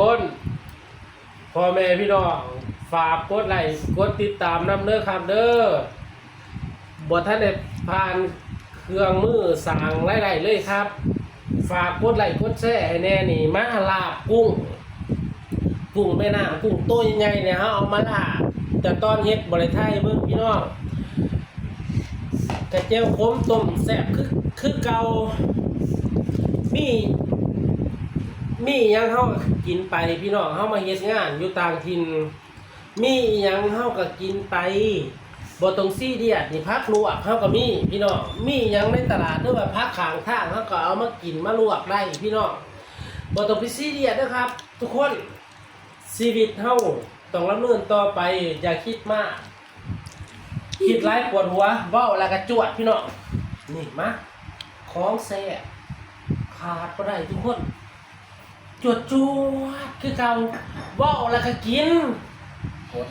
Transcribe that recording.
ຄົນ ພໍ່ແມ່ພີ່ນ້ອງ ຝາກກົດໄລ້ກົດຕິດຕາມນຳເດີຄັບເດີ. ບໍ່ທັນໄດ້ຜ່ານເຄື່ອງມືສ້າງລາຍໄດ້ເລີຍຄັບ. ຝາກກົດໄລ້ກົດແຊໃຫ້ແດ່ນີ້. ມາລາບກຸ້ງ ກຸ້ງແມ່ນ້ຳ ກຸ້ງໂຕໃຫຍ່ໆນີ້ ເຮົາເອົາມາລາບ. ແຕ່ຕອນເຮັດບໍ່ໄດ້ຖ່າຍເບິ່ງພີ່ນ້ອງ. ກະແຈ່ວຂົມຕົ້ມແຊບຄື ຄືເກົ່າ. ມີ ມີຫຍັງເຮົາກະກິນໄປພີ່ນ້ອງ. ເຮົາມາເຮັດງານຢູ່ຕ່າງຖິ່ນ ມີອີ່ຫຍັງເຮົາກະກິນໄປ ບໍ່ຕ້ອງຊີຣຽສ. ນີ້ ຜັກລວກເຮົາກະມີພີ່ນ້ອງ. ມີຫຍັງໃນຕະຫຼາດ ຫຼືວ່າຜັກຂ້າງທາງ ເຮົາກະເອົາມາກິນມາລວກໄດ້ພີ່ນ້ອງ. ບໍ່ຕ້ອງໄປຊີຣຽສເດີຄັບທຸກຄົນ. ຊີວິດເຮົາຕ້ອງດຳເນີນຕໍ່ໄປ. ຢ່າຄິດມາກ ຄິດຫຼາຍປວດຫົວ. ເວົ້າແລ້ວກະຈວດພີ່ນ້ອງ. ນີ້ ມາ ຂອງແຊບຂາດບໍ່ໄດ້ທຸກຄົນ. ຈວດໆ ຄືເກົ່າ. ເວົ້າແລ້ວກະກິນ. ຄົນ